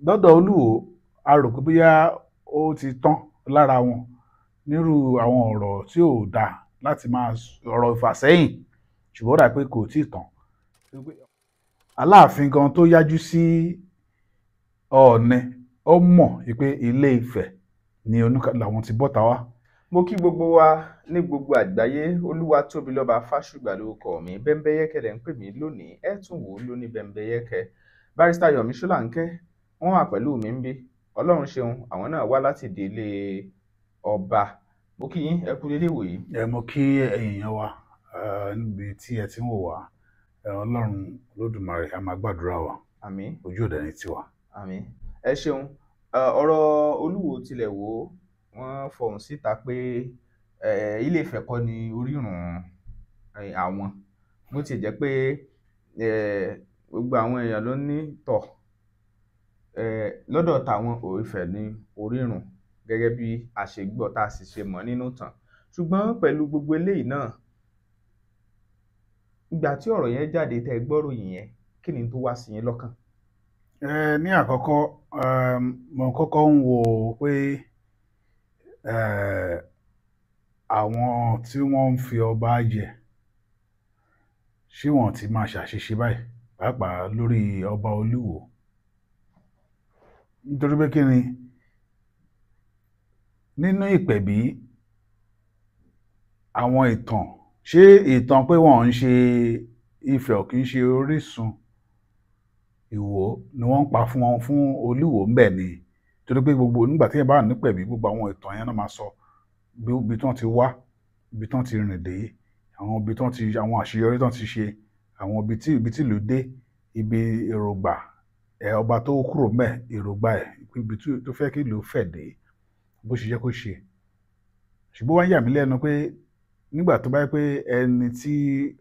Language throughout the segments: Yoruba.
Lọ́dọ̀ Olúwo, a rò pé bóyá ó ti tán lára wọn nírú àwọn ọ̀rọ̀ tí ò dáa láti máa ọ̀rọ̀ ìfàsẹ́yìn, ṣùgbọ́n ó dà pé kò tíì tán. Aláàfin gan tó yájú sí Ọọ̀ni, ó mọ̀ pé Ilé Ifẹ̀ ni làwọn ti bọ́ta wá. Mo kí gbogbo wa ní gbogbo àgbáyé. Olúwatóbilọ́ba Fásùgbà lórúkọ mi. Bẹ́ńbẹ́yẹ́kẹ́ lẹ̀ ń pè mí lónìí, ẹ tún wò ó lóní Bẹ́ńbẹ́yẹ́kẹ́. Barrister Yomi Ṣọláńkẹ́ wọ́n wà pẹ̀lú mi ń bí. Ọlọ́run ṣeun, àwọn náà wá láti ìdílé ọba. Mo kí yín, ẹ kú dédé ìwòyí. Ẹ mo kí ẹ̀yin èèyàn wa níbi tí ẹ ti ń wò wá. Ọlọ́run Olódùmarè a máa gbàdúrà wa. Àmín. Ojú òde ní tiwa. Àmín, ẹ ṣeun. Ọ̀rọ̀ Olúwo tilẹ̀ wò ó, wọ́n fọhùn síta pé Ilé Ifẹ̀ kọ́ ni orírun àwọn, bó ti jẹ́ pé gbogbo àwọn èèyàn ló ní tọ̀ lọ́dọ̀ tàwọn, Ifẹ̀ ní orírun gẹ́gẹ́ bí a ṣe gbọ́ tá a sì ṣe mọ̀ nínú ìtàn. Ṣùgbọ́n pẹ̀lú gbogbo eléyìí náà, ìgbà tí ọ̀rọ̀ yẹn jáde tẹ́ ẹ gbọ́ròyìn yẹn, kí ni tó wá sí yín lọ́kàn? Ní àkọ́kọ́, mo kọ́kọ́ ń wo pé àwọn tí wọ́n ń fi ọba jẹ, ṣé wọ́n ti máa ṣàṣìṣe báyìí, pàápàá lórí ọba Olúwo? Nítorí pé kí ni nínú ìpẹ̀bí àwọn ìtàn, ṣé ìtàn pé wọ́n ń ṣe Ifẹ̀ ò kì í ṣe orísun Ìwó ni wọ́n ń pa fún wọn fún Olúwo ń bẹ̀ ni? Torí pé gbogbo nígbà tí ẹ bá wà nípẹ̀bí, gbogbo àwọn ìtàn yẹn náà máa sọ ibi tí wọ́n ti wá, ibi tí wọ́n ti rìn dé, àwọn ibi tí wọ́n ti, àwọn àṣeyọrí tí wọ́n ti ṣe, àwọn ibi tí ìlú dé, ibi èrògbà ẹ ọba tó kúrò ńbẹ̀, èrògbà ẹ̀, ibi tó fẹ́ kí ìlú fẹ̀ dé, bó ṣe jẹ́ kó ṣe. Ṣùgbọ́n wá ń yà mí lẹ́nu pé nígbà tó bá yẹ pé ẹni tí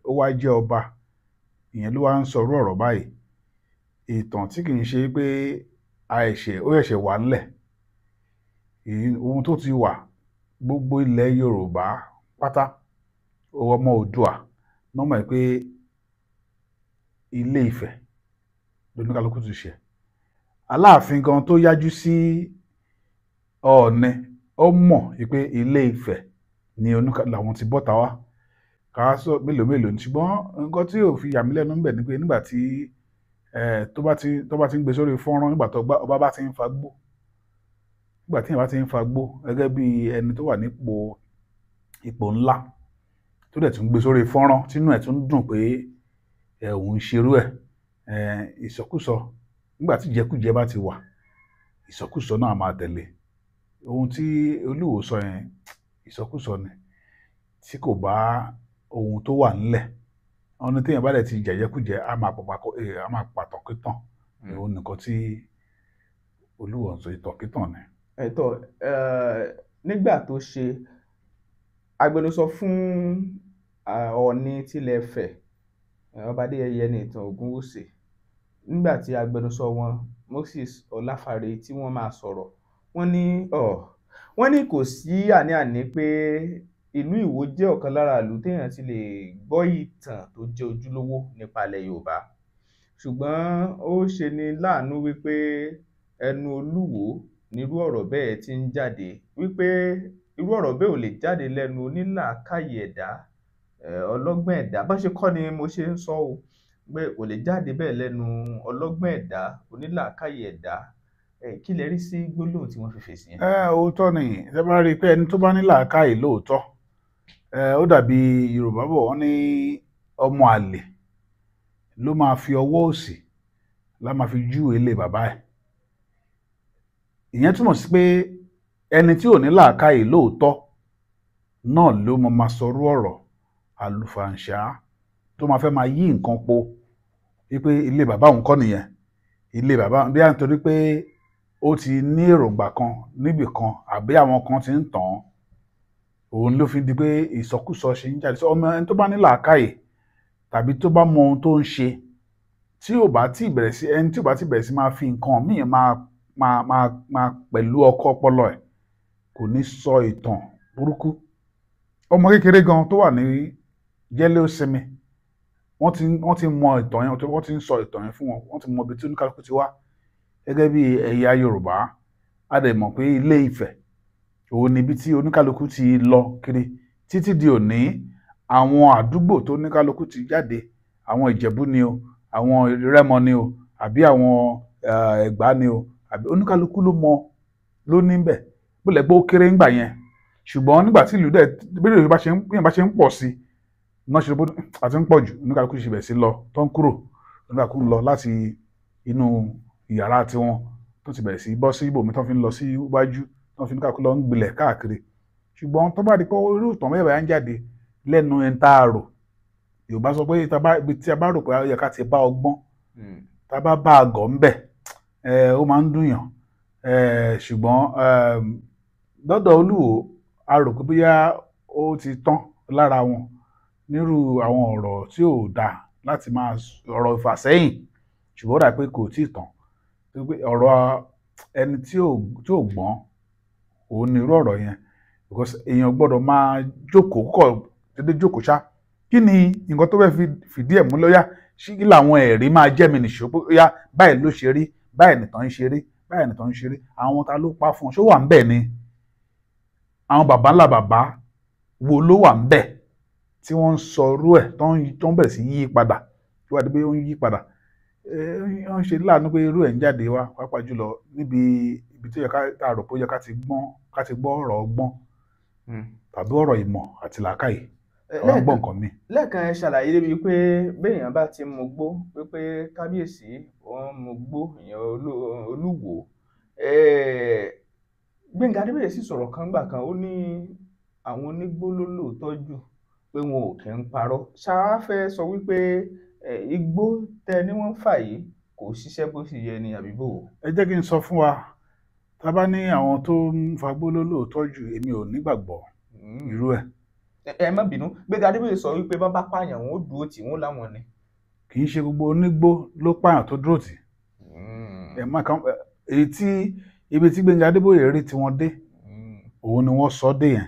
ó wá jẹ́ ọba ìyẹn ló wá ń sọ irú ọ̀rọ̀ báyìí, ìtàn tí kì í ṣe pé àìṣe ó ṣẹ̀ṣẹ̀ wà ńlẹ̀, ohun tó ti wà gbogbo ilẹ̀ Yorùbá pátá, ọmọ Oòduà náà mọ̀ pé Ilé Ifẹ̀ lóníkálukú ti ṣe. Aláàfin gan tó yájú sí Ọọ̀ni, ó mọ̀ pé Ilé Ifẹ̀ ni làwọn ti bọ́ta wá. Ká sọ mélòó mélòó ni. Ṣùgbọ́n nǹkan tí ò fi yà mí lẹ́nu ńbẹ̀ ni pé nígbà tí tó bá ti ń gbé sórí fọ́nrán, nígbà tó ọba bá ti ń fagbó, nígbà tí èèyàn bá ti ń fagbó gẹ́gẹ́ bí ẹni tó wà nípò ipò ńlá, tó dẹ̀ tún gbé sórí fọ́nrán, tínú ẹ̀ tún dùn pé òun ń ṣerú ẹ̀, ìsọkúsọ, nígbà tí ìjẹkújẹ bá ti wà, ìsọkúsọ náà máa tẹ̀lé. Ohun tí Olúwo sọ yẹn, ìsọkúsọ ni, tí kò bá ohun tó wà nílẹ̀. Wọ́n ní téèyàn bá dẹ̀ ti jẹ̀jẹ̀kújẹ, á máa á máa pàtànkítàn. Òun nìkan tí Olúwo ń sọ, ìtànkítàn ni. Ẹ̀tọ́ nígbà tó ṣe agbẹnusọ fún Ọọ̀ni tilẹ̀ Ifẹ̀, Ọba Adéyẹyè Ẹnìtàn Ògúnwùsì, nígbà tí agbẹnusọ wọn Moses Ọláfárè tí wọ́n máa sọ̀rọ̀, wọ́n ní kò sí àní-àní pé ìlú Ìwó jẹ́ ọ̀kan lára ìlú téèyàn ti lè gbọ́ ìtàn tó jẹ́ ojúlówó nípa ilẹ̀ Yorùbá. Ṣùgbọ́n ó ṣeni láàánú wípé ẹnu Olúwo nírú ọ̀rọ̀ bẹ́ẹ̀ ti ń jáde, wípé irú ọ̀rọ̀ bẹ́ẹ̀ ò lè jáde lẹ́nu onílàákàyè ẹ̀dá, ọlọ́gbọ́n ẹ̀dá. Bọ́n ṣe kọ́ ni mo ṣe ń sọ o, pé kò lè jáde bẹ́ẹ̀ lẹ́nu ọlọ́gbọ́n ẹ̀dá, onílàákàyè ẹ̀dá. Kí lẹ rí sí gbólóhùn tí wọ́n fi fèsì yẹn? Òótọ́ ni. Ẹ bá rí i pé ẹni tó bá ní làákàyè lóòótọ́, ó dàbí Yorùbá bọ̀, wọ́n ní ọmọ àlè ló máa fi ọwọ́ òsì lá máa fi júwe ilé bàbá ẹ̀. Ìyẹn túmọ̀ sí pé ẹni tí ò ní làákàyè lóòótọ́ náà ló máa sọrú ọ̀rọ̀ àlùfàǹṣá tó máa fẹ́ máa yí nǹkan po wípé ilé bàbá òun kọ́ nìyẹn, ilé bàbá bí à ń torí pé ó ti ní èròǹgbà kan níbì kan àbí àwọn kan ti ń tàn án, òun ló fi di pé ìsọkúsọ ṣe ń jáde. Ọmọ ẹni tó bá ní làákàyè tàbí tó bá mọ ohun tó ń ṣe, tí ò bá tí bẹ̀rẹ̀ sí, ẹni tí ò bá tí bẹ̀rẹ̀ sí máa fi nǹkan míì máa pẹ̀lú ọkọ ọpọlọ ẹ̀, kò ní sọ ìtàn burúkú. Ọmọ kékeré gan tó wà ní jẹ́lé ó sinmi, wọ́n ti mọ ìtàn yẹn, wọ́n ti ń sọ ìtàn yẹn fún wọn, wọ́n ti mọ ibi tí oníkálukú ti wá. gẹ́gẹ́ bí ẹ̀yà Yorùbá, a dẹ̀ mọ̀ pé Ilé Ifẹ̀ òun níbi tí oníkálukú ti lọ kiri títí di òní. Àwọn àdúgbò tó oníkálukú ti jáde, àwọn Ìjẹ̀bú ni o, àwọn Rẹ́mọ ni o, àbí àwọn Ẹ̀gbá ni o, àbí oníkálukú ló mọ ló níbẹ̀. Bó lẹ̀ pé ó kéré ńgbà yẹn, ṣùgbọ́n nígbà tí ìlú dẹ̀ bí ìlú bá ṣe ń pọ̀ sí náà ṣe bó àti ń pọ̀ jù, oníkálukú ṣe bẹ̀ sí lọ tó ń kúrò, oníkálukú ń lọ láti inú ìyàrá tiwọn tó ti bẹ̀rẹ̀ sí bọ́ sí ibòmí tó fi ń lọ sí iwájú, tó fi ń kálukú lọ ń gbilẹ̀ káàkiri. Ṣùgbọ́n tó bá di pé irú ìtàn bẹ́ẹ̀ bá ń jáde lẹ́nu ẹni tá a rò, Yorùbá sọ pé ibi tí a bá rò pé ó yẹ ká ti bá ọgbọ́n, tá a bá bá àgọ̀ ńbẹ̀, ó máa ń dùnyàn. Ṣùgbọ́n lọ́dọ̀ Olúwo a rò pé bóyá ó ti tán lára wọn nírú àwọn ọ̀rọ̀ tí ò dáa láti máa ọ̀rọ̀ ìfàsẹ́yìn, ṣùgbọ́n ó dà pé kò tí ì tán. Ọ̀rọ̀ ẹni tí ò gbọ́n òun ni irú ọ̀rọ̀ yẹn, because èèyàn gbọ́dọ̀ máa jókòó kọ̀ dédé jókòó ṣá. Kí ni nǹkan tó fẹ́ fìdí ẹ̀ múlẹ̀? Yá ṣí kí làwọn ẹ̀rí máa jẹ́ mi nìṣó pé yá báyìí ló ṣe rí, báyìí nìtàn ń ṣe rí, báyìí nìtàn ń ṣe rí, àwọn ta ló pa fún ọ, ṣó wà ń bẹ̀ ni? Àwọn bàbá ńlá bàbá wo ló wà ń bẹ̀ tí wọ́n ń sọ irú ẹ̀ tó ń bẹ̀rẹ̀ sí yí padà, tó wà dé pé ó ń yí padà. Wọ́n ṣe láàánú pé irú ẹ̀ ń jáde wá, pàápàá jùlọ níbi ibi tó yẹ ká rò pé ó yẹ ká ti gbọ́n, ká ti gbọ́ ọ̀rọ̀ ọgbọ́n tàbí ọ̀rọ̀ ìmọ̀ àti làákàyè. Àwọn gbọ́ nǹkan mi. Lẹ́ẹ̀kan ẹ ṣàlàyé débi pé béèyàn bá ti mu gbó, wípé kábíyèsí òun mu gbó, ìyẹn Olúwo. Gbénga Adébóyè sì sọ̀rọ̀ kan gbà kan, ó ní àwọn onígbó ló lóòótọ́ jù, pé wọn ò kí ń parọ́. Ṣáá fẹ́ sọ wípé igbó tẹ ni wọ́n ń fà yìí kò ṣiṣẹ́ bó ṣe yẹ ni àbí bò? Ẹ jẹ́ kí n sọ fún wa, tá a bá ní àwọn tó ń fagbó ló lóòótọ́ jù, èmi ò nígbàgbọ́ irú ẹ̀. Ẹ má bínú, Gbénga Adébóyè sọ wípé bá bá pààyàn wọn ó dúró tì wọ́n láwọn ni. Kì í ṣe gbogbo onígbó ló pààyàn tó dúró tì. Ẹ má kàn èyí tí ibi tí Gbénga Adébóyè rí tí wọ́n dé, òun ni wọ́n sọ dé yẹn.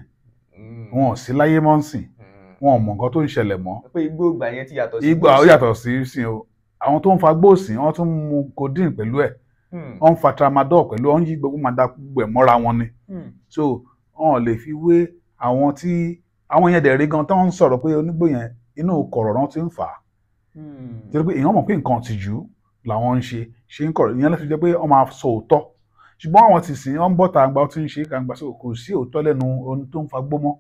Wọn ò sí láyé mọ́ ń sìn, wọn ò mọ nǹkan tó ń ṣẹlẹ̀ mọ́. Pé igbó ìgbà yẹn ti yàtọ̀ sí igbó yàtọ̀ sí sìn o. Àwọn tó ń fa gbóòsìn wọ́n tún mu codeine pẹ̀lú ẹ̀, wọ́n ń fa tramadol pẹ̀lú, wọ́n ń yí gbogbo máa da gbogbo ẹ̀ mọ́ra wọn ni. So wọn lè fi wé àwọn tí àwọn yẹn dẹ̀ rí gan tó ń sọ̀rọ̀ pé onígbó yẹn inú kọ̀rọ̀ náà ti ń fà á. Torí pé èèyàn mọ̀ pé nǹkan tìjú làwọn ń ṣe ṣe ń kọ̀rọ̀, ìyẹn ló fi jẹ́ pé wọ́n máa sọ òótọ́. Ṣùgbọ́n àwọn ti sìn wọ́n ń bọ́ta àgbà tí ń ṣe gbangba, so kò sí òótọ́ lẹ́nu ohun tó ń fa gbó mọ́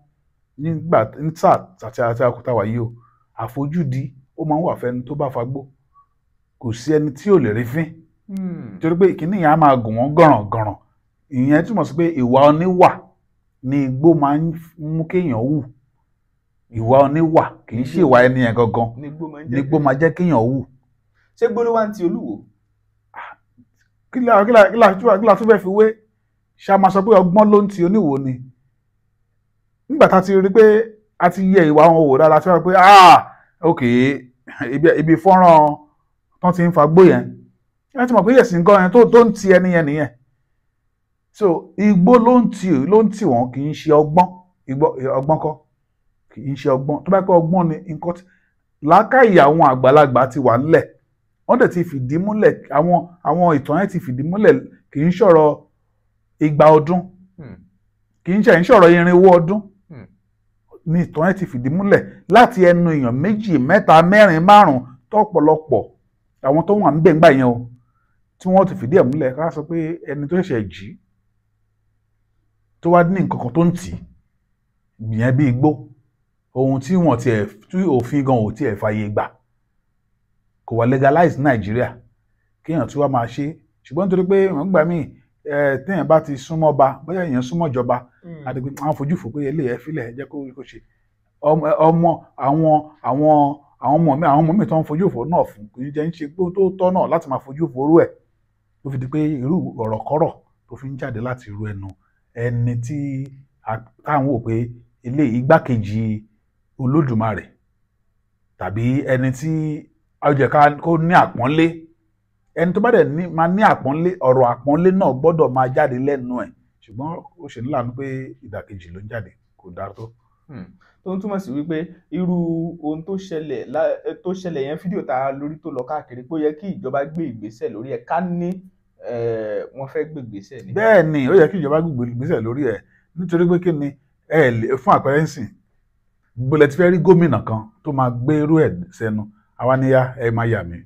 nígbà níta àti àti àkútà wà yìí o. Àfojúdi ó máa ń wà fẹ́ni tó bá fagbó, kò sí ẹni tí ò lè rí fín, torí pé ìkíní yẹn á máa gùn wọ́n gànràngànràn. Ìyẹn túmọ̀ sí pé ìwà oníwà ni igbó máa ń mú kéèyàn hù. Ìwà oníwà kì í ṣe ìwà ẹni yẹn gangan ni igbó máa jẹ́ kéèyàn hù. Ṣé gbó ló wá ń ti Olúwo? Kí la tún fẹ́ fi wé? Ṣá máa sọ pé ọgbọ́n ló ń ti Oníwò ni? Nígbà tá a ti rí pé a ti yẹ ìwà wọn wò dáadáa, tí wọ́n rí pé ah ok, ibi fọ́nrán tán ti ń fa gbó yẹn, ẹ ti mọ̀ pé yẹ̀sìn gan yẹn tó ń ti ẹni yẹn nìyẹn. So igbó ló ń tì wọ́n, kì í ṣe ọgbọ́n. Ọgbọ́n kọ́, kì í ṣe ọgbọ́n. Tó bá pẹ́ ọgbọ́n ni nǹkan làákàyè àwọn àgbàlagbà ti wà ńlẹ̀, wọ́n dẹ̀ ti fìdí múlẹ̀, àwọn ìtàn yẹn ti fìdí múlẹ̀. Kì í ṣọ̀rọ̀ igba ọdún, kì í ṣọ̀rọ̀ irinwó ọdún ni ìtàn yẹn ti fìdí múlẹ̀ láti ẹnu èèyàn méjì, mẹ́ta, mẹ́rin, márùn-ún tọ́pọ̀lọpọ̀ àwọn tó wà níbẹ̀ ńgbà yẹn o, tí wọ́n ti fìdí ẹ̀ múlẹ̀. Ká sọ pé ẹni tó ṣẹ̀ṣẹ̀ jí tó wá ní nǹkan kan tó ń tì ìyẹn bí igbó, ohun tí wọ́n tiẹ̀ tí òfin gan ò tiẹ̀ fàyè gbà, kò wá legalize ní Nàìjíríà kéèyàn tí wàá máa ṣe. Ṣùgbọ́n nítorí pé wọ́n gbà míì téèyàn bá ti súnmọ́ ba, bóyá èèyàn súnmọ́ ìjọba, àti pé àwọn fojú fò pé eléyìí ẹ filẹ̀ jẹ́ kó ṣe ọmọ àwọn àwọn àwọn ọmọ mi, àwọn ọmọ mi tó ń fojú fò náà fún kò ní jẹ́ ń ṣe pé tó tọ́ náà láti máa fojú fò rú ẹ̀, tó fi di pé irú ọ̀rọ̀ kọ́rọ̀ tó fi ń jáde láti irú ẹnu ẹni tí táwọn wò pé eléyìí igbákejì Olódùmarè tàbí ẹni tí ó jẹ́ ká kó ní àpọ́nlé. Ẹni tó bá dẹ̀ ní máa ní àpọ́nlé, ọ̀rọ̀ àpọ́nlé náà gbọ́dọ̀ máa jáde lẹ́nu ẹ̀. Ṣùgbọ́n ó ṣe nílànà pé ìdàkejì ló ń jáde, kò dáa tó. Tó ń túmọ̀ sí wípé irú ohun tó ṣẹlẹ̀ yẹn, fídíò tá a lórí tó lọ káàkiri, pé ó yẹ kí ìjọba gbé ìgbésẹ̀ lórí ẹ̀, ká ní Wọ́n fẹ́ gbègbèsẹ̀ ni. Bẹ́ẹ̀ ni, ó yẹ kí ìjọba gbègbèsẹ̀ lórí ẹ̀, nítorí pé kí ni ẹ lè fún àpẹẹrẹ ńsìn gbọ́lẹ̀ tí fẹ́ rí gómìnà kan tó máa gbé irú ẹ̀ sẹ́nu, àwa níyà ẹ máa yà mí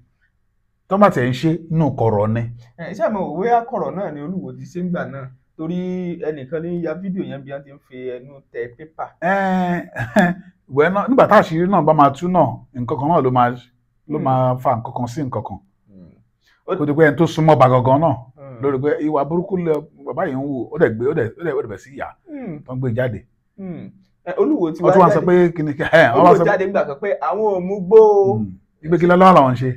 tó bá tẹ̀ ń ṣe inú kọ̀rọ̀ ni. Ṣé àmọ́ òwe akọ̀rọ̀ náà ni Olúwo ti ṣe ń gbà náà, torí ẹnìkan ní ya fídíò yẹn bí wọ́n ti ń fi ẹnu tẹ pépà. Ìwé náà nígbà tá àṣírí náà bá máa tú náà, nǹkan kan náà ló máa fa nǹkan kan sí nǹkan kan. Kó tó pé ẹni tó súnmọ́ ba gangan náà lórí pé ìwà burúkú lẹ bàbá yìí ń wò, ó dẹ̀ gbé ó dẹ̀ bẹ̀ sí ìyá tó ń gbé jáde. Olúwo ti wá jáde, sọ pé kíni Olúwo jáde ńgbà kan pé àwọn ò mú gbó. Ìgbé kí lọ́lọ́ làwọn ń ṣe.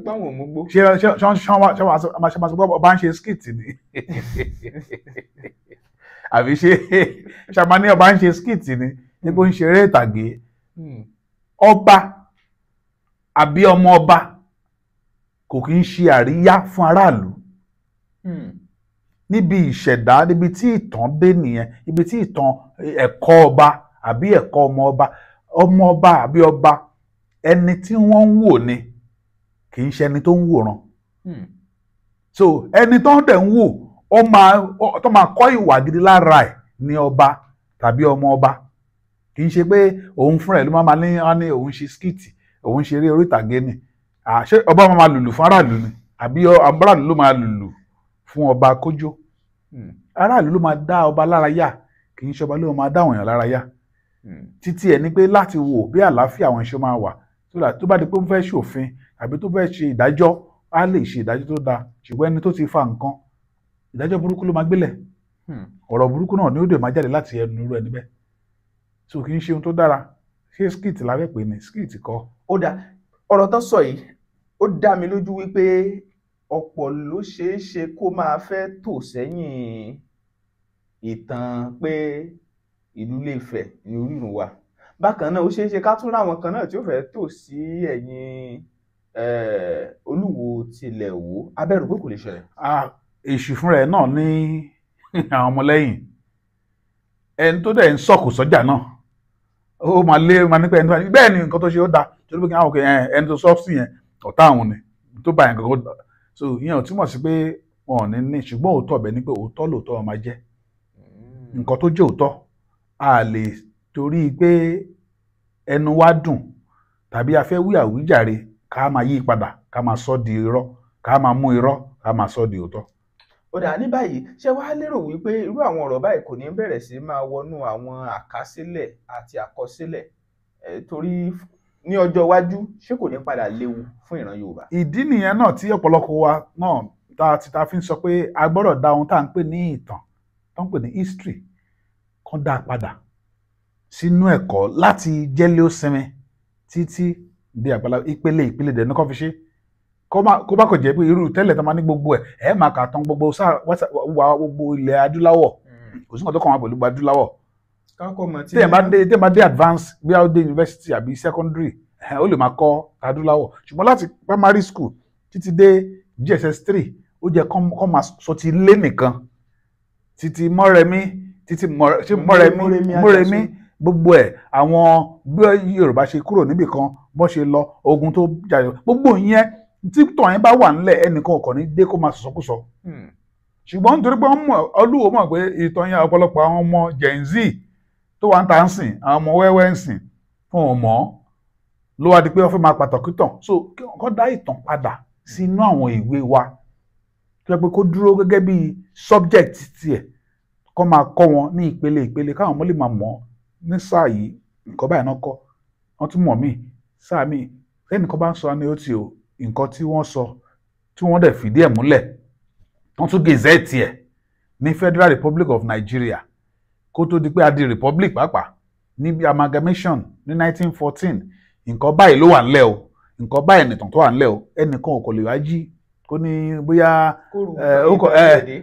Pé àwọn ò mú gbó. Ṣé ṣé máa sọ pé ọba ń ṣe skit ni? Àbí ṣé ṣàmà ní ọba ń ṣe skit ni? Níbo ń ṣeré ìtàgé? Ọba àbí ọmọ ọba kò kí ń ṣe àríyá fún aráàlú. Níbi ìṣẹ̀dá, níbi tí ìtàn dé nìyẹn, ibi tí ìtàn ẹ̀kọ́ ọba àbí ẹ̀kọ́ ọmọ ọba, ọmọ ọba àbí ọba, ẹni tí wọ́n ń wò ni, kì í ṣe ẹni tó ń wòran. So ẹni tó ń dẹ̀ ń wò ó máa kọ́ ìwà gidi lára ẹ̀ ní ọba tàbí ọmọ ọba. Kì í ṣe pé òun fúnra ẹ̀ ló máa ní òun ṣe skit, òun ṣe eré orí ìtàgé ni. Ṣé ọba máa lùlù fún aráàlú ni? Àbí aráàlú ló máa lùlù fún ọba kójó? Aráàlú ló máa dá ọba lára yá, kì í ṣe ọba ló máa dá àwọn èèyàn lára yá. Títí ẹ̀ ni pé láti wò bí àlàáfíà àwọn iṣẹ́ máa wà, tó bá di pé ó fẹ́ ṣòfin àbí tó fẹ́ ṣe ìdájọ́, á lè ṣe ìdájọ́ tó dáa. Ṣùgbọ́n ẹni tó ti fa nǹkan, ìdájọ́ burúkú ló máa gbélẹ̀, ọ̀rọ̀ burúkú náà ni ó dè máa jáde láti ẹnu irú ẹni bẹ́ẹ̀. So kì í ṣe ohun tó dára. Ṣé skit la fẹ́ pè ní? Skit kọ́. Ó dá ọ̀rọ̀ tó sọ yìí, ó dá mi lójú wípé ọ̀pọ̀ ló ṣeé ṣe kó máa fẹ́ tò sẹ́yìn ìtàn pé ìlú Ilé-Ifẹ̀ ni orírun wa. Bákan náà ó ṣeé ṣe ká tún ráwọn kan náà tí ó fẹ́ tò sí ẹ̀yìn Olúwo tilẹ̀ Ìwó. Abẹ́rù pé kò lè ṣẹlẹ̀. Èṣù fúnra ẹ̀ náà ní àwọn ọmọlẹ́yìn, ẹni tó dẹ̀ ń sọ̀kò sọ́jà náà ó máa lé máa nípa ẹni tó bá ní bẹ́ẹ̀ ni nǹkan tó ṣe ó dáa, torí pé kí àwọn ẹni tó sọ́ọ̀sì yẹn ọ̀tá àwọn ni tó bá yẹn kankan. So ìyẹn ò túmọ̀ sí pé wọn ò ní ní, ṣùgbọ́n òótọ́ ọ̀bẹ ni pé òótọ́ lóòótọ́ máa jẹ́. Nǹkan tó jẹ́ òótọ́ a lè torí pé ẹnu wa dùn tàbí a fẹ́ wí àwíjàre ká máa yí padà, ká máa sọ di irọ́, ká máa mú irọ́, ká máa sọ di òótọ́. Ó dà ní báyìí, ṣé wàá lérò wípé irú àwọn ọ̀rọ̀ báyìí kò ní bẹ̀rẹ̀ sí máa wọnú àwọn àkásílẹ̀ àti àkọsílẹ̀, torí ní ọjọ́ iwájú ṣé kò ní padà léwu fún ìran Yorùbá? Ìdí nìyẹn náà tí ọ̀pọ̀lọpọ̀ wa náà ta fi ń sọ pé a gbọ́dọ̀ dá ohun tá à ń pè ní ìtàn, tó ń pè ní history, kan dá a padà sínú ẹ̀kọ́ láti jẹ́lé ó sinmi títí di àgbàlá ìpele ìpele dẹ̀ ní kó fi ṣe. Kó bá kò jẹ́ pé irú tẹ́lẹ̀ tó máa ní gbogbo ẹ̀ máa kà tán gbogbo gbogbo ilẹ̀ adúláwọ̀, kò sí nǹkan tó kàn wá pẹ̀lú adúláwọ̀. Téèyàn bá dé advance bí a ó dé university àbí secondary, ó lè máa kọ́ adúláwọ̀, ṣùgbọ́n láti primary school títí dé JSS 3 ó jẹ́ kó máa sọ ti ilé nìkan, títí Mọ́remí, títí Mọ́remí, gbogbo ẹ̀, àwọn bí Yorùbá ṣe kúrò níbì kan, bó ṣe lọ ogun tó jáde, gbogbo ìyẹn tí tàn yẹn bá wà nílẹ̀ ẹnìkan kò ní dé kó máa sọ̀sọ́kùsọ. Ṣùgbọ́n nítorí pé Olúwo mọ̀ pé ìtàn yẹn ọ̀pọ̀lọpọ̀ àwọn ọmọ Gen Z tó wà ń ta ń sìn, àwọn ọmọ wẹ́wẹ́ ń sìn fún wọn mọ́, ló wá di pé wọ́n fẹ́ máa pàtàkì tàn. So kó dá ìtàn padà sínú àwọn ìwé wa, tó yẹ pé kó dúró gẹ́gẹ́ bí subject tiẹ̀, kó máa kọ́ wọn ní ìpele ìpele, káwọn ọmọ lè máa mọ̀ ní sáà yìí nǹkan báyìí náà kọ́, wọ́n tún mọ̀ míì sáà míì. Ẹnìkan bá ń sọ ni ó ti o nǹkan tí wọ́n sọ tí wọ́n dẹ̀ fìdí ẹ̀ múlẹ̀, wọ́n tún gazette ẹ̀ ní Federal Republic of Nigeria kó tó di pé a di republic pàápàá níbi amalgamation ní 1914. Nǹkan báyìí ló wà ńlẹ̀ o, nǹkan báyìí nìtàn tó wà ńlẹ̀ o, ẹnìkan ò kò lè wá jí kó ní bóyá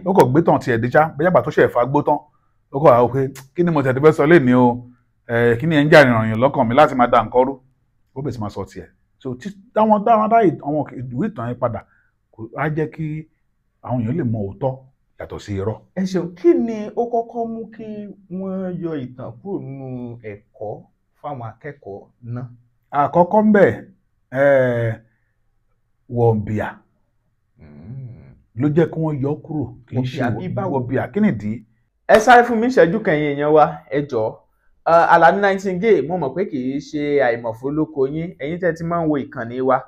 ó kò gbé tàn tiẹ̀ díjá, bóyá bàtó ṣe ẹ̀fà gbó tán ó kọ̀ àwọn pé kí ni mo tẹ̀ ti fẹ́ sọ léni o, kí ni ẹ̀ ń jà ìrànyàn lọ́kàn mi láti máa da nǹkan rú, ó bẹ̀rẹ̀ sí máa sọ tiẹ̀. So tí dáwọn dá àwọn ìwé ìtàn yẹn padà, á jẹ́ kí àwọn èèyàn lè mọ òótọ́ yàtọ̀ sí irọ́. Ẹ ṣeun. Kí ni ó kọ́kọ́ mú kí wọ́n yọ ìtàn kúrò nínú ẹ̀kọ́ fáwọn akẹ́kọ̀ọ́ náà? Àkọ́kọ́ ń bẹ̀, wọ̀nbìà. ló jẹ́ kí wọ́n yọ kúrò. Kì í ṣe wọ̀bìà. Kí nìdí? Ẹ sáré fún mi ìṣẹ́jú kẹyìn èèyàn wa, ẹ jọ̀ọ́. Alani Nightingale, mo mọ̀ pé kì í ṣe àìmọ̀fólókò yín, ẹ̀yin tẹ́ ti máa ń wo ìkànnì wa.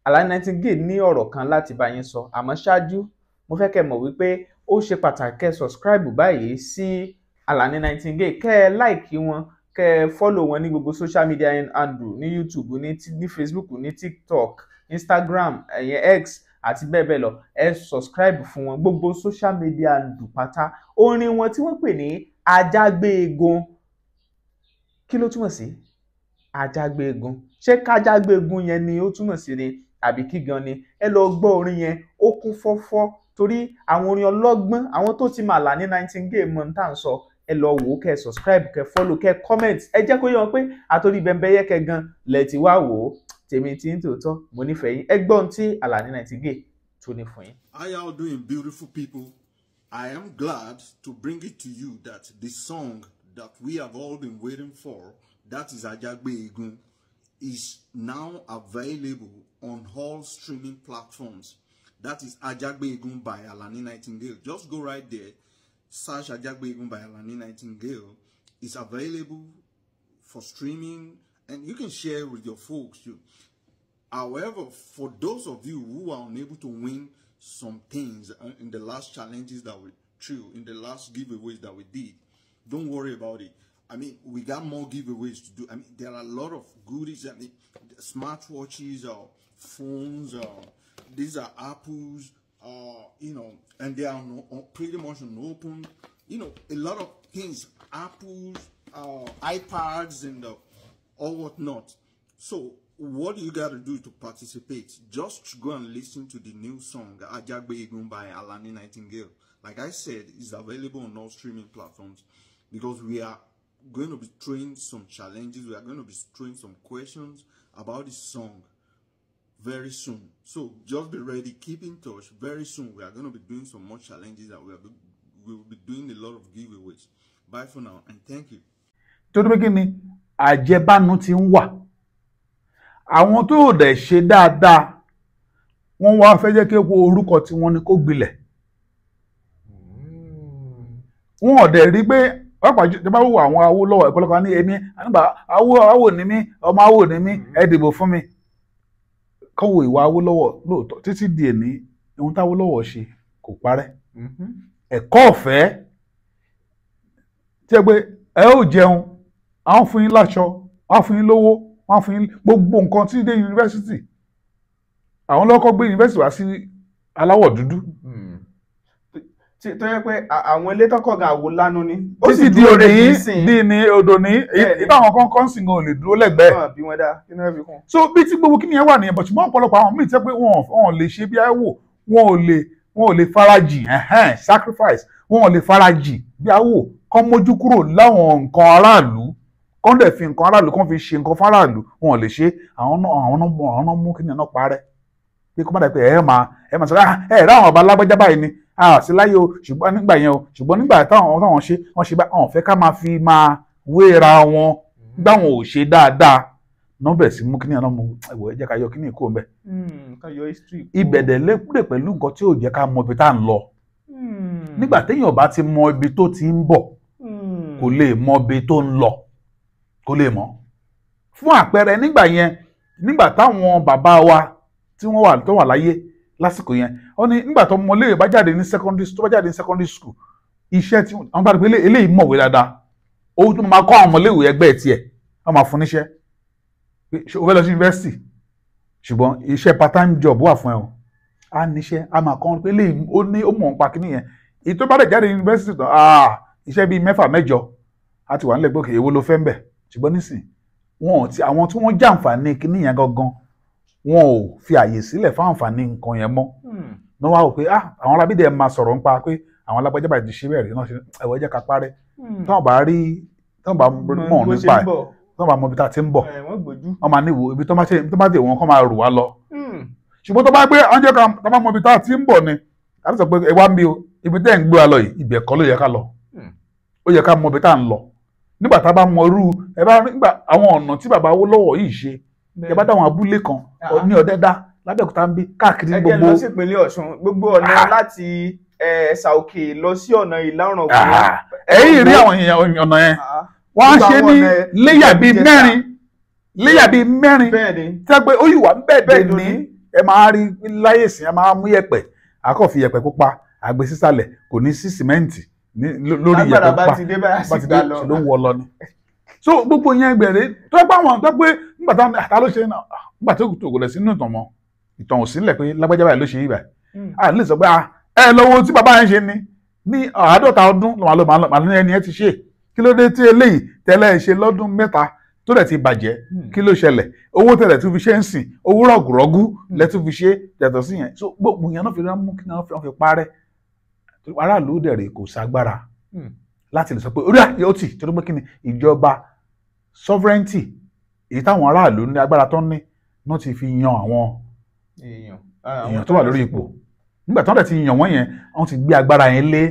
Alani Nightingale ní ọ̀rọ̀ kan láti bá yín sọ, àmọ́ ṣáájú mo fẹ́ kẹ́ mọ̀ wípé ó ṣe pàtàkì kẹ́ subscribe báyìí sí Alani Nightingale, kẹ́ ẹ like wọn, kẹ́ ẹ follow wọn ní gbogbo social media handle, ní YouTube, ní Facebook, ní TikTok, Instagram, ẹ̀yẹn X àti bẹ́ẹ̀ bẹ́ẹ̀ lọ. Ẹ subscribe fún wọn gbogbo social media handle pátá. Orin wọn tí wọ́n pè ní Ajágbéegun, kí ló túmọ̀ sí Ajágbéegun? Ṣé kájágbéegun yẹn ni ó túmọ̀ sí ni àbí kí gan ni? Ẹ lọ gbọ́ orin yẹn, ó kún fọ́fọ́ torí àwọn orin ọlọ́gbọ́n, àwọn tó ti mà Alani Nightingale mọ̀ tá à ń sọ. Ẹ lọ wò ó, kẹ́ subscribe, kẹ́ follow, kẹ́ comment. Ẹ jẹ́ kó yé wọn pé àtòrí Bẹ́mbẹ́yẹ́kẹ́ gan lẹ ti wá wò ó. Tèmi tí ń tòótọ́, mo nífẹ̀ẹ́ yín. Ẹ gbọ́n tí Alani Nightingale tó ní fún yín. How y'all doing, beautiful people? I am glad to bring it to you that the song that we have all been waiting for, that is Ajagbe Egun, is now available on all streaming platforms. That is Ajagbe Egun by Alani Nightingale. Just go right there, search Ajagbe Egun by Alani Nightingale. It's available for streaming and you can share with your folks too. However, for those of you who are unable to win some things in the last challenges that we threw, in the last giveaways that we did, don't worry about it. I mean, we got more giveaways to do. I mean, there are a lot of goodies. I mean, smartwatches, or phones, these are apples, you know, and they are pretty much unopened. You know, a lot of things, apples, iPads, and all whatnot. So what you got to do to participate? Just go and listen to the new song Ajagbe Egun by Alani Nightingale. Like I said, it's available on all streaming platforms, because we are going to be throwing some challenges. We are going to be throwing some questions about this song very soon. So just be ready, keep in touch. Very soon we are going to be doing some more challenges, and we will be doing a lot of giveaways. Bye for now, and thank you. Torí pé kí ni àjẹbánu ti ń wà, àwọn tó dẹ̀ ṣe dáadáa wọ́n wá fẹ́ jẹ́ kí orúkọ tí wọ́n ní kó gbilẹ̀. Wọ́n ò dẹ̀ rí pé pàápàá jù bá wù àwọn Awólọ́wọ̀ ìpọ́lọ́kọ̀ ní èmi nígbà Awó ní mí, ọmọ Awó ní mí, ẹ dìbò fún mi. Kọ́ wo ìwà Awólọ́wọ̀ lóòótọ́ títí di èní, ohun táwólọ́wọ̀ ṣe kò parẹ́. Ẹ̀kọ́ ọ̀fẹ́ tí ẹ pé ẹ ó jẹun, àwọn fún yín láṣọ, wọ́n fún yín lówó, wọ́n fún yín gbogbo nǹkan tí dé yunifásitì. Àwọn lọ́kọ́ gbé yunifásitì wá sí aláwọ̀ dúdú. Tó yẹ pé àwọn ilé tọkọ gan àwò lánú ni. Ó sì di òní di ní odò ní ìbá àwọn kan kan sì gan ò lè dúró lẹ́gbẹ̀ẹ́. Bí wọ́n dá kí ni wọ́n fi kún. So bí tí gbogbo kíni yẹn wà nìyẹn, ṣùgbọ́n ọ̀pọ̀lọpọ̀ àwọn míì tẹ́ pé wọn ò lè ṣe bí àwò, wọn ò lè farajì, sacrifice, wọn ò lè farajì bí àwò, kán mójú kúrò láwọn nǹkan aráàlú, kán dẹ̀ fi nǹkan aráàlú, kán fi ṣe nǹkan fáráàlú, wọn ò lè ṣe. Àwọn náà mú kíni náà parẹ́ pé kó má dà pé ẹ máa sọ ẹ rá àwọn ọba alágbájá báyìí ni a sí láyé o, ṣùgbọ́n nígbà yẹn o, ṣùgbọ́n nígbà táwọn ṣe wọ́n ṣe bá àwọn fẹ́ ká máa fi máa wéra wọn nígbà wọn ò ṣe dáadáa náà bẹ̀rẹ̀ sí mú kíní náà mú ẹ̀wọ̀ ẹ jẹ́ ká yọ kíní kúrò ńbẹ̀. Ibẹ̀ dẹ̀ lẹ́kúrẹ̀ pẹ̀lú nǹkan tí ò jẹ́ ká mọ ibi tá à ń lọ. Nígbà téèyàn bá ti mọ ibi tó ti ń bọ̀, kò lè mọ ibi tó ń lọ, kò lè mọ̀. Fún àpẹẹrẹ nígbà yẹn, nígbà táwọn bàbá wa tí wọ́n wà tó wà láyé lásìkò yẹn, ó ní nígbà tó ọmọ iléèwé bá jáde ní secondary tó bá jáde ní secondary school, iṣẹ́ tí wọ́n bá rí pé eléyìí mọ̀wé dáadáa, ó tún máa kọ́ àwọn ọmọléèwé ẹgbẹ́ tiẹ̀, wọ́n máa fún níṣẹ́. O fẹ́ lọ sí yunifásitì, ṣùgbọ́n iṣẹ́ part time job wà fún ẹ o, á níṣẹ́, á máa kọ́ pé eléyìí ó ní ó mọ̀ nípa kíní yẹn. Èyí tó bá dẹ̀ jáde yunifásitì tán, iṣẹ́ bíi 6 mẹ́jọ á ti wà nílẹ̀ gbòkè, èwo ló fẹ́ ń bẹ̀. Ṣùgbọ́n nísìn wọn ò ti àwọn tí wọ́n jàǹfààní kíní yẹn gangan, wọn ò fi àyè sílẹ̀ fún àǹfààní nǹkan yẹn mọ́. Ní wọ́n á wò pé àwọn alábídẹ̀ máa sọ̀rọ̀ nípa pé àwọn alágbájá báyìí ti ṣe bẹ́ẹ̀ rí náà, ẹ̀wọ̀ ẹ jẹ́ ká parẹ́. Táwọn bá rí, táwọn bá mọ̀ nípa ẹ̀, táwọn bá mọ ibi tá a ti ń bọ̀, wọ́n máa níwò ibi tó bá dé wọn kọ́ máa rù wá lọ. Ṣùgbọ́n tó bá gbé oúnjẹ kan tó bá mọ ibi tá a ti ń bọ̀ ni, a ti sọ pé ẹ wá ń bí o, ibi tẹ́ ń gbé wa lọ yìí, ibẹ̀ kọ́ ló yẹ ká lọ. Ó yẹ ká mọ ibi tá à ń lọ. Nígbà tá a bá mọ irú ẹ bá nígbà àwọn ọ̀nà tí bàbá Awólọ́wọ̀ yìí ṣe, ẹ bá dáwọn abúlé kan ní Ọ̀dẹ́dá, l'Abẹ́òkúta ń bí káàkiri Ẹ jẹ́ gbogbo. lọ sí ìpínlẹ̀ Ọ̀ṣun, gbogbo ọ̀nà láti Ẹ̀sà Òkè lọ sí ọ̀nà Ìlá Ọ̀ràngún. Ẹ̀yìn rí àwọn èèyàn ọ̀nà yẹn, wọ́n á ṣe ní léyà bíi mẹ́rin, léyà bíi mẹ́rin tí wọ́n pé ó yìí wà ń bẹ̀ dé ní. Ẹ máa rí láyè sí, ẹ máa mú yẹ̀pẹ̀, àkọ́fi yẹ̀pẹ̀ pupa àgbẹ̀ sísàlẹ̀, kò ní sí sìmẹ́ǹtì lórí yẹ̀pẹ̀ pupa bá ti dé ló ń wọ lọ ni. So gbogbo yẹn gbẹ̀rẹ̀ tó pé àwọn tó pé nígbà táwọn àtà ló ṣe náà, nígbà tó kò lẹ̀ sínú ìtàn mọ́, ìtàn ò sílẹ̀ pé lágbájá báyìí ló ṣe yí báyìí. A lè sọ pé ẹ lọ́wọ́ tí bàbá yẹn ṣe ni ní 50 ọdún lọ́mọ ẹni ẹ ti ṣe, kí ló dé tí eléyìí tẹ́lẹ̀ ṣe lọ́dún 3 tó dẹ̀ ti bàjẹ́, kí ló ṣẹlẹ̀, owó tẹ̀lẹ̀ tún fi ṣe ń sìn, owó rọ̀gùrọ̀gù lẹ́tún fi ṣe yàtọ̀ sí yẹn. So gbogbo yẹn náà fi rán mú kí náà fi parẹ́. Aráàlú dẹ̀rẹ̀ kò ságbára láti lè sọ pé orí àyè ó tì, torí pé kí ni ìjọba sovereignty èyí táwọn aráàlú ní agbára tó ń ní náà ti fi yan àwọn èèyàn tó wà lórí ipò. Nígbà tó ń dẹ̀ ti yàn wọ́n yẹn, wọ́n ti gbé agbára yẹn lé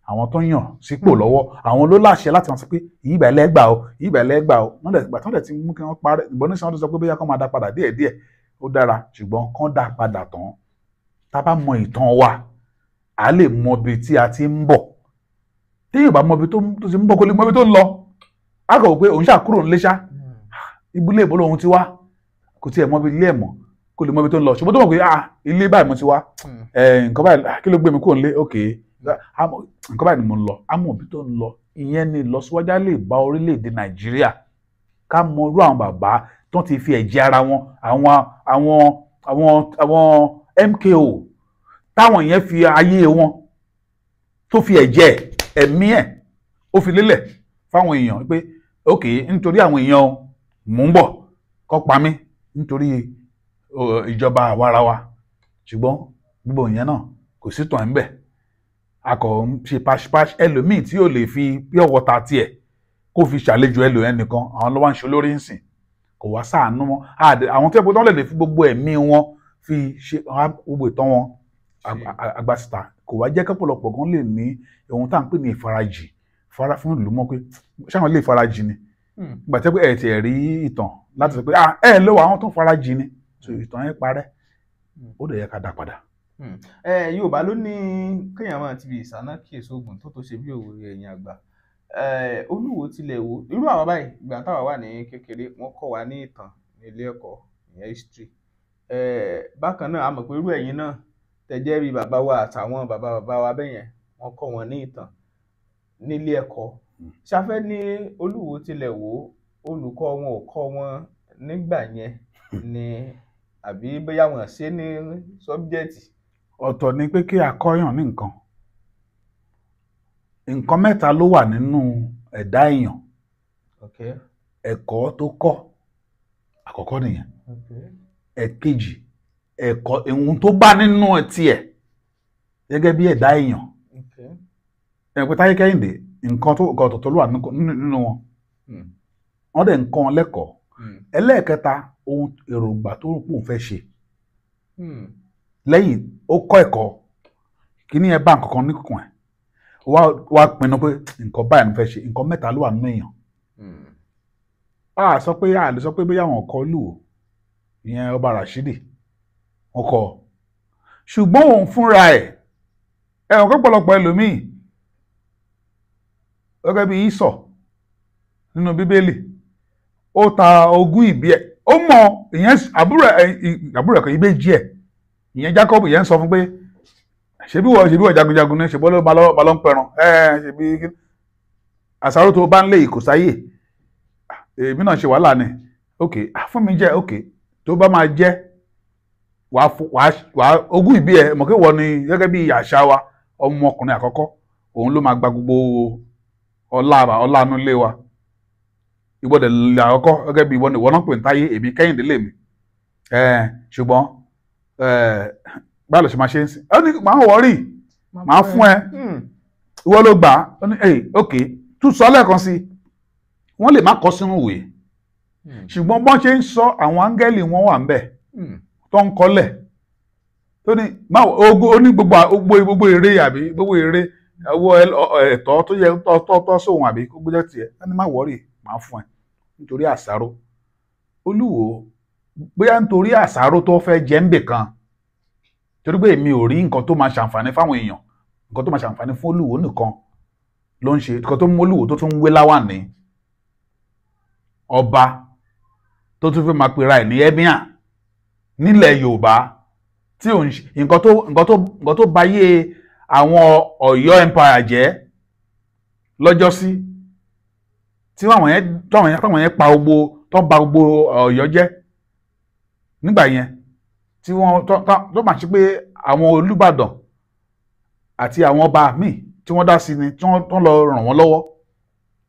àwọn tó yàn sípò lọ́wọ́, àwọn ló láṣẹ láti wọn sọ pé ìyíbà ẹlẹ́gbà o, ìyíbà ẹlẹ́gbà o. Nígbà tó ń dẹ̀ ti mú kí wọ́n parẹ́, ìbọn ní sàn tó sọ pé bóyá kán máa dá padà díẹ̀díẹ̀, ó dára, ṣùgbọ́n kán dá padà tán. Tá a bá mọ ìtàn wa, a lè mọ ibi tí a ti ń bọ̀. Téèyàn bá mọ ibi tó ti ń bọ̀, kó lè mọ ibi tó ń lọ. A kò pé òun ṣàkúrò ńlé ṣá, ibùlé ìbò lòun ti wá, kò tiẹ̀ mọ ibi ilé ẹ̀ mọ́, kó lè mọ ibi tó ń lọ. Ṣùgbọ́n tó mọ̀ pé ilé báyìí mo ti wá, nǹkan báyìí kí ló gbé mi kúrò ńlé, ok, nǹkan báyìí ni mo ń lọ, a mọ̀ ibi tó ń lọ. Ìyẹn ni ìlọsíwájú lè bá orílẹ̀-èdè Nàìjíríà. Ká mọ irú àwọn bàbá tó ti fi ẹ̀jẹ̀ ara wọn, àwọn MKO táwọn yẹn fi ayé wọn tó fi ẹ̀jẹ̀ ẹ̀mí ẹ̀ ó fi lélẹ̀ fáwọn èèyàn pé ok, nítorí àwọn èèyàn mò ń bọ̀ kọ́ pa mí nítorí ìjọba àwarawa. Ṣùgbọ́n gbogbo ìyẹn náà kò sí tàn ń bẹ̀, a kò ń ṣe paṣípaṣí. Ẹlòmíì tí yóò lè fi pure water tiẹ̀ kó fi ṣàlejò ẹnìkan, àwọn ló wá ń ṣe olórí ń sìn, kò wá sáànú mọ́. Àwọn tó yẹ pé wọ́n lè fi gbogbo ẹ̀mí wọn fi ṣe gbogbo ìtàn wọn agbásíta, kò wá jẹ́ kọ́pọ̀lọpọ̀ gan lè ní ohun tá à ń pè ní ìfarajì fara fún ìlú mọ́ pé ṣáwọn lè farajì ni. Ìgbà tí ẹ ti rí ìtàn láti sọ pé ẹ lọ́wọ́ àwọn tó farajì ni, so ìtàn yẹn parẹ́, ó dẹ̀ yẹ ká dá padà. Yorùbá ló ní kéèyàn máa ti fi ìsáná kíyèsí oògùn tó ṣe bí òwe ẹ̀yìn àgbà. Olúwo tilẹ̀ wo irú àwọn báyìí, ìgbà táwa wà ní kékeré wọ́n kọ́ wa ní ìtàn ní ilé ẹ̀kọ́, ìyẹn history. Bákan náà a mọ̀ pé irú ẹ̀yin náà tẹ̀jẹ́ bí bàbá wa àtàwọn bàbá bàbá wa bẹ́yẹn wọ́n kọ́ wọn ní ìtàn nílé ẹ̀kọ́. Ṣafẹ́ ní Olúwo tilẹ̀ wo olùkọ́ wọn ò kọ́ wọn nígbà yẹn ni, àbí bóyá wọn ṣe ní sọ́bjẹ́tì? Ọ̀tọ̀ ni pé kí a kọ́yàn ní nǹkan. Nǹkan mẹ́ta ló wà nínú ẹ̀dá èèyàn. Ẹ̀kọ́ tó kọ́ àkọ́kọ́ nìyẹn. Ẹ̀kejì, ẹ̀kọ́ ohun tó bá nínú tiẹ̀ gẹ́gẹ́ bí ẹ̀dá èèyàn. Ẹ̀pẹ́ Táyé Kẹ́hìndé, nǹkan tó ọ̀tọ̀ọ̀tọ̀ ló wà nínú wọn, wọ́n dẹ̀ ń kọ́ wọn lẹ́kọ̀ọ́. Ẹlẹ́ẹ̀kẹta, ohun èròǹgbà tó rò pé òun fẹ́ ṣe lẹ́yìn ó kọ́ ẹ̀kọ́ kíní ẹ bá nǹkan kan níkùn ẹ̀ wá pinnu pé nǹkan báyìí ló fẹ́ ṣe. Nǹkan mẹ́ta ló wà nínú èèyàn. A sọ pé a lè sọ pé bóyá àwọn ọkọ lù ó, ìyẹn ọba Rashidi wọn kọ, ṣùgbọ́n òun fúnra ẹ̀ ẹ̀wọ̀n pọ̀pọ̀lọpọ̀ ẹlòmíì gẹ́gẹ́ bí Ísọ̀ nínú Bíbélì, ó ta ogún ìbí ẹ̀, ó mọ ìyẹn àbúrò ẹ̀ kò ìbejì ẹ̀, ìyẹn Jacob, ìyẹn sọ fún pé ṣebí wọ́n jagunjagun ní, ṣebí wọ́n bá lọ ń pẹran, ṣebí àṣàrò tó bá ń lé ìkò sáyè, èmi náà ṣe wàhálà ni, ok fún mi jẹ, ok tó bá máa jẹ wàá ogún ìbí ẹ mọ̀ pé wọ́n ni gẹ́gẹ́ bí àṣà wa ọmọkùnrin àkọ́kọ́ òun ló máa gba gbogbo ọlá inú ilé wa, ìwọ́dẹ̀ lè àkọ́kọ́ gẹ́gẹ́ bí ìwọ ni ìwọ náà pè ń táyé, èmi Kẹ́hìndé lèmi, ṣùgbọ́n báwo ló ṣe máa ṣe ń sìn, ó ní màá wọrí màá fún ẹ, ìwọ ló gbà á, ó ní ok tún sọ lẹ́ẹ̀kan sí i, wọ́n lè má kọ sínú ìwé, ṣùgbọ́n bọ́n ṣe ń sọ àwọn áńgẹ́lì wọn wà ń bẹ̀ tó ń kọ́lẹ̀, tó ní ó ní gbogbo èrè àbí gbogbo èrè owó ẹ̀tọ́ tó yẹ tọ́ sóhun àbí gbogbo jẹ́ tiẹ̀, ó ní má wọrí màá fún ẹ nítorí àṣàrò. Olúwo Bóyá nítorí àṣàrò tó fẹ́ jẹ́ ń bè kan, torí pé èmi ò rí nǹkan tó máa ṣàǹfààní fáwọn èèyàn, nǹkan tó máa ṣàǹfààní fún Olúwo nìkan ló ń ṣe, nǹkan tó mú Olúwo tó tún ń wé láwàní ọba tó tún fẹ́ máa pera ẹ̀ ní emir nílẹ̀ Yorùbá, tí ò ń ṣe nǹkan tó bayé àwọn Ọ̀yọ́ empire jẹ́ lọ́jọ́sí, tí àwọn yẹn pa gbogbo tó ba gbogbo Ọ̀yọ́ jẹ́ nígbà yẹn, tí wọ́n tó máa ṣe pé àwọn Olúbàdàn àti àwọn ọba míì tí wọ́n dá sí ni tí wọ́n lọ ràn wọ́n lọ́wọ́.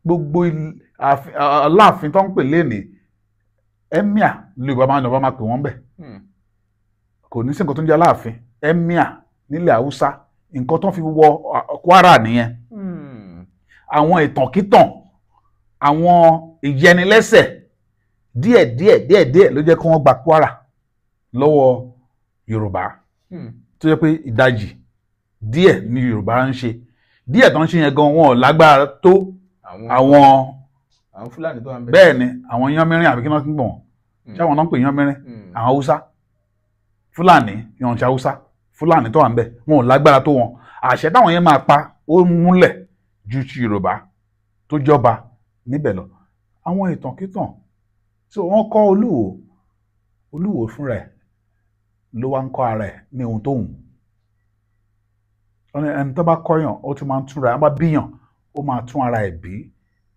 Gbogbo Aláàfin tó ń pè lénìí emir ní Yorùbá máa ń lọ máa pè wọ́n bẹ̀. Kò ní sí nǹkan tó ń jẹ́ Aláàfin, emir nílẹ̀ Haúsá, nǹkan tó ń fi wọ Kwara nìyẹn. Àwọn ìtànkítàn, àwọn ìyẹnilẹ́sẹ̀ díẹ̀ díẹ̀ díẹ̀ díẹ̀ ló jẹ́ kí wọ́n gba Kwara lọ́wọ́ Yorùbá, tó jẹ́ pé ìdajì díẹ̀ ni Yorùbá ń ṣe, díẹ̀ tó ń ṣe yẹn gan wọn ò lágbára tó àwọn Fúlàní tó wà ń bẹ̀. Bẹ́ẹ̀ ni àwọn yánmírín àbí kí wọ́n ti ń bọ̀ wọ́n, ṣé àwọn náà ń pè yánmírín? Àwọn Haúsá, Fúlàní yànṣẹ́ Haúsá, Fúlàní tó wà ń bẹ̀ wọn ò lágbára tó wọn. Àṣẹ táwọn yẹn máa pa ó múlẹ̀ ju ti Yorùbá tó jọba níbẹ̀ lọ. Àwọn ìtànkítàn tí wọ́n kọ́ Olúwo, Olúwo fúnra ẹ̀ ló wá ń kọ́ ara ẹ̀ ní ohun tó wù. Ẹni tó bá kọ́yàn ó tún máa ń túnra, á bá bíyàn ó máa tún ara ẹ̀ bí,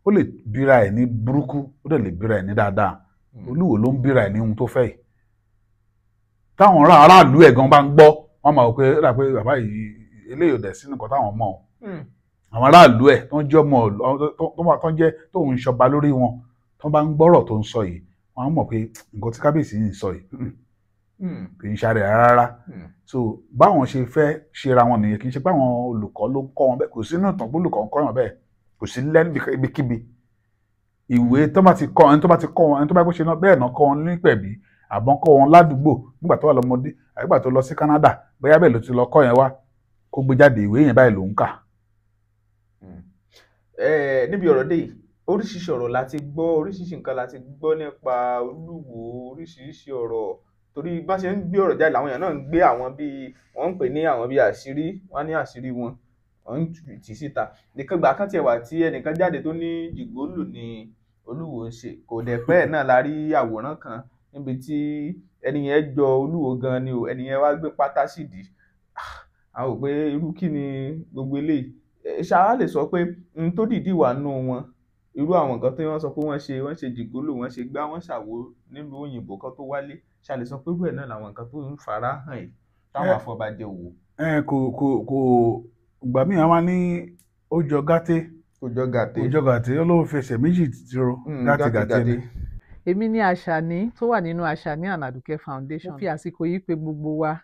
ó lè bíra ẹ̀ ní burúkú, ó dẹ̀ lè bíra ẹ̀ ní dáadáa. Olúwo ló ń bíra ẹ̀ ní ohun tó fẹ́ yìí. Táwọn aráàlú ẹ̀ gan bá ń gbọ́, wọ́n máa wò pé ó dà pé bàbá yìí eléyìí ò dẹ̀ sínú nǹkan táwọn mọ̀ ọ́. Àwọn aráàlú ẹ̀ tó ń jẹ́ ọmọ tó ń jẹ́ tó ń ṣọba lórí wọn, tó bá ń gbọ́rọ̀ tó ń sọ yìí, wọ́n á mọ̀ pé nǹkan tí kábíyèsí ń sọ yìí kì í ṣàrẹ̀ rárá. So báwọn ṣe fẹ́ ṣera wọn nìyẹn, kì í ṣe pé àwọn olùkọ́ ló ń kọ́ wọn bẹ́ẹ̀, kò sínú ìtàn pé olùkọ́ ń kọ́ wọn bẹ́ẹ̀, kò sí lẹ́nu ibikíbi. Ìwé tó bá ti kọ́ ẹni tó bá ti kọ́ wọn, ẹni tó bá ṣe náà bẹ́ẹ̀ náà kọ́ wọn nípẹ̀bí, àbọ̀n kọ́ wọn ládùúgbò nígbà tó wà lọ́mọdé, àgbà tó lọ sí Canada, bóyá bẹ́ẹ̀ ló ti lọ kọ́ yẹn wá, kó gbé jáde ìwé yẹn báyìí ló ń kà. Níbi ọ̀rọ̀ dé yìí, oríṣiríṣi ọ̀rọ̀ la ti gbọ́, oríṣiríṣi nǹkan la ti gbọ́ nípa Olúwo, oríṣiríṣi ọ̀rọ̀, torí bá ṣe ń gbé ọ̀rọ̀ jáde làwọn èèyàn náà ń gbé àwọn bíi wọ́n ń pè ní àwọn bíi àṣírí, wọ́n ní àṣírí wọn, wọ́n ń tì síta. Nìkan gbà kan tiẹ̀ wà tí ẹnìkan jáde tó ní jìgólù ni Olúwo ń ṣe, kò dẹ̀ pẹ́ náà la rí àwòrán kan níbi tí ẹni yẹn jọ Olúwo gan ni o, ẹni yẹn wá gbé pátá sídìí. A ò pé irú kí ni gbogbo eléyìí. Ṣáá lè sọ pé n tó dìídì wà nù wọn, irú àwọn nǹkan tí wọ́n sọ pé wọ́n ṣe jìgólò, wọ́n ṣe gbá, wọ́n ṣàwo nílùú òyìnbó kan tó wálé, ṣáá lè sọ pé irú ẹ̀ náà làwọn nǹkan tó ń fara hàn yìí táwọn afọbajẹ wò. Kò kò kò ìgbà míì àwọn ní ó jọ gàtè, ó jọ gàtè, ó jọ gàtè, ó ló fẹsẹ̀ méjì tiro gàtè gàtè ni. Èmi ní Àṣàní tó wà nínú Àṣàní and Àdùkẹ́ Foundation. Mo fi àsìkò yìí pé gbogbo wa,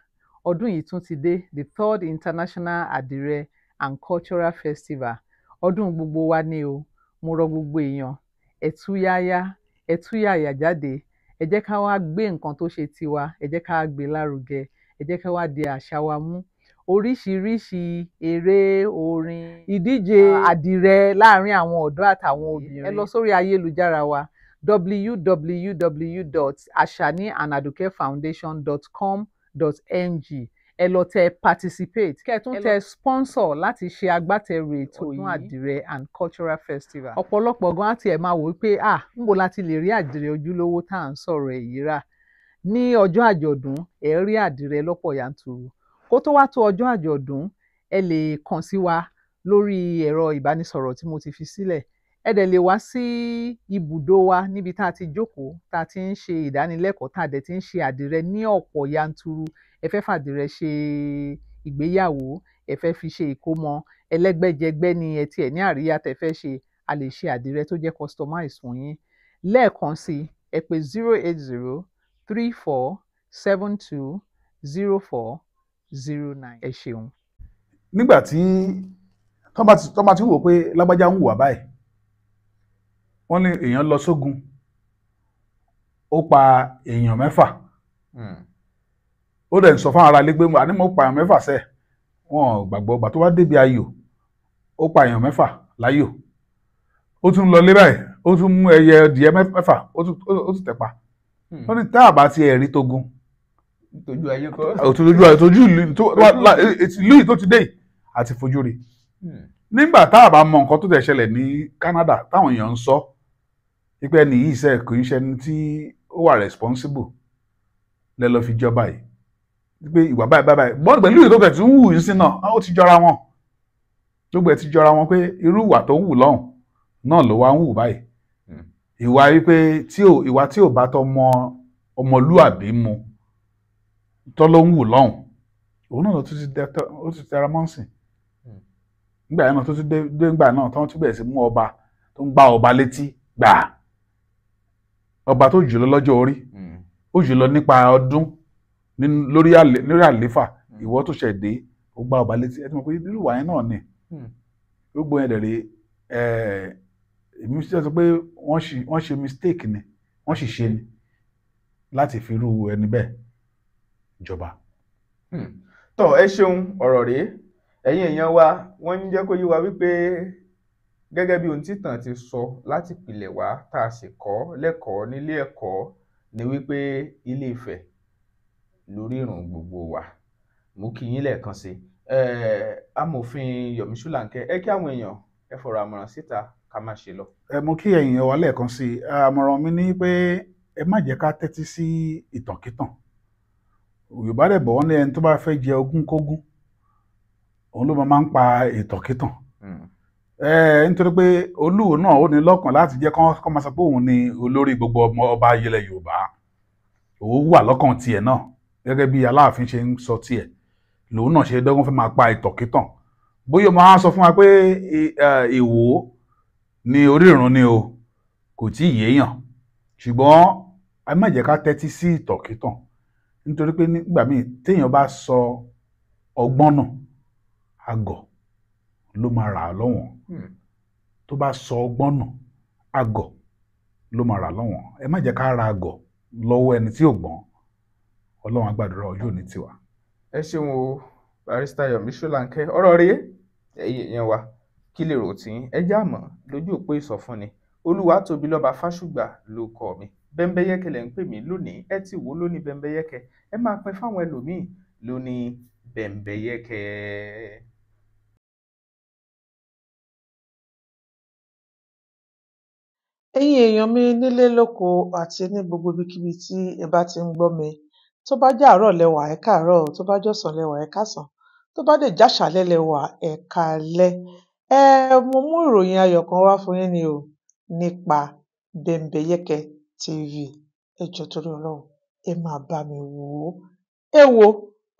ọdún yìí tún ti dé, the third International Adire and Cultural Festival. Ọdún gbogbo wa ni o. Mo rọ gbogbo èèyàn, ẹ tú yáyá, ẹ tú yàyà jáde, ẹ jẹ́ ká wá gbé nǹkan tó ṣe tiwa, ẹ jẹ́ ká wá gbé lárugẹ, ẹ jẹ́ ká wá di àṣà wa mú. Oríṣiríṣi eré, orin, ìdíje àdìrẹ láàárín àwọn ọ̀dọ́ àtàwọn obìnrin. Ẹ lọ sórí ayélujára wa www.ashaniandadukefoundation.com.ng, ẹ lọ tẹ participate, kẹ́ tún tẹ sponsor láti ṣe agbátẹrù ètò ọdún àdìrẹ and cultural festival. Ọ̀pọ̀lọpọ̀ gan àti ẹ̀ máa wò pé ah, ńbo la ti lè rí àdìrẹ ojúlówó tá à ń sọ̀rọ̀ èyí rà. Ní ọjọ́ àjọ̀dún ẹ rí àdìrẹ lọ́pọ̀ yanturu. Kó tó wá tó ọjọ́ àjọ̀dún, ẹ lè kàn sí wa lórí ẹ̀rọ ìbánisọ̀rọ̀ tí mo ti fi sílẹ̀. Ẹ dẹ̀ lè wá sí ibùdó wa níbi tá a ti jókòó, tá a ti ń ṣe ìdánilẹ́kọ̀ọ́, tá a dẹ̀ ti ń ṣe àdìrẹ ní ọ̀pọ̀ yanturu. Ẹ fẹ́ fàdìrẹ ṣe ìgbéyàwó, ẹ fẹ́ fi ṣe ìkómọ, ẹlẹ́gbẹ́jẹgbẹ́ ni ẹ tiẹ̀ ní àríyá tẹ fẹ́ ṣe, a lè ṣe àdìrẹ tó jẹ́ customize fún yín. Lẹ́ẹ̀kan sí, ẹ pè 080 34 72 04 09. Ẹ ṣeun. Nígbà tí tọ́ bá ti wò pé lágbájá ń hùwà báyìí, wọ́n ní èèyàn lọ sógun, ó pa èèyàn mẹ́fà, ó dẹ̀ ń sọ fún ara ilé pé àní mo pa èèyàn mẹ́fà sẹ́ẹ̀, wọn ò gbàgbọ́. Gbà tó wá débi ayò, ó pa èèyàn mẹ́fà láyò, ó tún lọ lé báyìí, ó tún mú ẹyẹ adìẹ mẹ́fà, ó tún tẹ̀ pa. Wọ́n ní tá a bá ti ẹ̀rí tógun tójú ayé kọ́ tójú ìlú yìí tó ti dé yìí àti fojú rí. Nígbà tá a bá mọ nǹkan tó tẹ̀ ṣẹlẹ̀ ní Canada táwọn èèyàn ń sọ wípé ẹni yìí ṣe kò ń ṣe ẹni tí ó wà responsible lẹ lọ fi jọba yìí, wípé ìwà báyìí báyìí bọ́ọ̀lù pẹ̀lú ìlú tó tẹ̀ tí ń wù yín sí náà ó ti jọra wọn, gbogbo ẹ̀ ti jọra wọn pé irú ìwà tó ń wù lọ́hùn náà ló wá ń wù báyìí. Ìwà wípé ìwà tí ò bá tọ́ mọ ọmọlúàbí mu tọ́ ló ń wù lọ́hùn, òun náà ló tún ti tẹra mọ́ sìn. Nígbà yẹn náà tó tún dé nígbà náà tó tún bẹ̀rẹ̀ sí mú ọba tó ń gbá ọba létí gbà, ọba tó jùlọ lọ́jọ́ orí, ó jùlọ nípa ọdún lórí àléfà, ìwọ tó ṣẹ̀ dé ó gbá ọba létí. Ẹ ti mọ̀ pé irú ìwà yẹn náà ni gbogbo yẹn dẹ̀rẹ̀. Èmi ṣe sọ pé wọ́n ṣe mistake ni, wọ́n sì ṣe ni láti fi irú ẹni bẹ́ẹ̀ jọba. Tọ́ ẹ ṣeun, ọ̀rọ̀ rèé ẹ̀yin èèyàn wa. Wọ́n ń jẹ́ kó yé wa wípé gẹ́gẹ́ bí ohun títàn ti sọ láti pìlẹ̀ wá tá a sì kọ́ lẹ́kọ̀ọ́ nílé ẹ̀kọ́ ni wípé Ilé Ifẹ̀ lórírun gbogbo wa. Mo kí yín lẹ́ẹ̀kan sí amòfin Yomi Ṣólánkẹ́, ẹ kí àwọn èèyàn ẹ fọ̀rọ̀ àmọ̀ràn síta ká má ṣe lọ. Ẹ mo kí ẹ̀yin wa lẹ́ẹ̀kan sí i. Àmọ̀ràn mi ni pé ẹ má jẹ́ ká tẹ́tí sí ìtànkítàn. Yorùbá dẹ̀ bọ̀ wọ́n ní ẹni tó bá fẹ́ jẹ ogún kógún òun ló máa ń pa ìtànkítàn. Nítorí pé Olúwo náà ó ní lọ́kàn láti jẹ́ kán máa sọ pé òun ni olórí gbogbo ọmọ ọba ilẹ̀ Yorùbá. Òun wà lọ́kàn tiẹ̀ náà gẹ́gẹ́ bí Aláàfin ṣe ń sọ tiẹ̀, lòun náà ṣe dọ́gbọ́n fẹ́ máa pa ìtànkítàn. Bóyá máa sọ fún wa pé Ìwó ni orírun ni o, kò tí ì yéèyàn, ṣùgbọ́n ẹ má jẹ́ ká tẹ́tí sí ìtànkítàn, nítorí pé nígbà míì téèyàn bá sọ ọgbọ́n nù, àgọ̀ ló máa rà á lọ́wọ́n. Tó bá sọ ọgbọ́n nù, àgọ̀ ló máa rà lọ́wọ́n. Ẹ má jẹ́ ká ra àgọ̀ lọ́wọ́ ẹni tí ò gbọ́n. Ọlọ́run á gbàdúrà ọjọ́ òní tiwa. Ẹ ṣeun o, Barrister Yomi Ṣólánkẹ́. Ọ̀rọ̀ rèé ẹ̀yin èèyàn wa, kí lè rò tí ẹ já mọ́ lójú òpó ìsọfúnni. Olúwatóbilọ́ba Fásùgbà ló kọ mi, Bẹ́ńbẹ́yẹ́kẹ́ lẹ̀ ń pè mí lónìí. Ẹ ti wò lónìí Bẹ́ńbẹ́yẹ́kẹ́, ẹ máa pín fáwọn ẹlòmíì lónìí Bẹ́ńbẹ́yẹ́kẹ́. Ẹ̀yin èèyàn mi nílé lóko àti ní gbogbo ibikíbi tí ẹ bá ti ń gbọ́ mi, tó bá jẹ́ àárọ̀ lẹ wà, ẹ káàárọ̀, tó bá jọ̀sán lẹ wà, ẹ káàsán, tó bá dẹ̀ jáṣàálẹ́ lẹ wà, ẹ káalẹ́. Mo mú ìròyìn ayọ̀ kan wá fún yín ni o, nípa Bẹ́ńbẹ́yẹ́kẹ́ TV. Ẹ jọ̀ọ́ torí Ọlọ́run, ẹ máa bá mi wò ó. Ẹ wò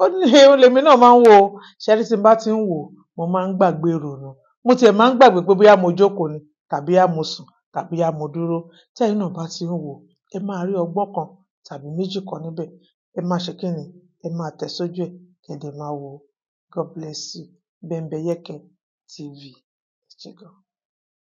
ó ní lèmi náà máa ń wò ó. Ṣẹ́rí tí n bá ti ń wò ó, mo máa ń gbàgbé ìrònú. Mo tiẹ̀ máa ń gbàgbé pé bóyá mo jókòó ni tàbí á mo sùn tàbí á mo dúró. Tẹ́yin náà bá ti ń wò ó, ẹ máa rí ọgbọ́n kan tàbí méjì kan níbẹ̀. Ẹ máa ṣe kí ni? Ẹ máa tẹ̀ sójú ẹ̀, kẹ́ dẹ̀ máa wò ó. God bless you. Bẹ́ńbẹ́yẹ́kẹ́ TV. Ẹ ṣé gan.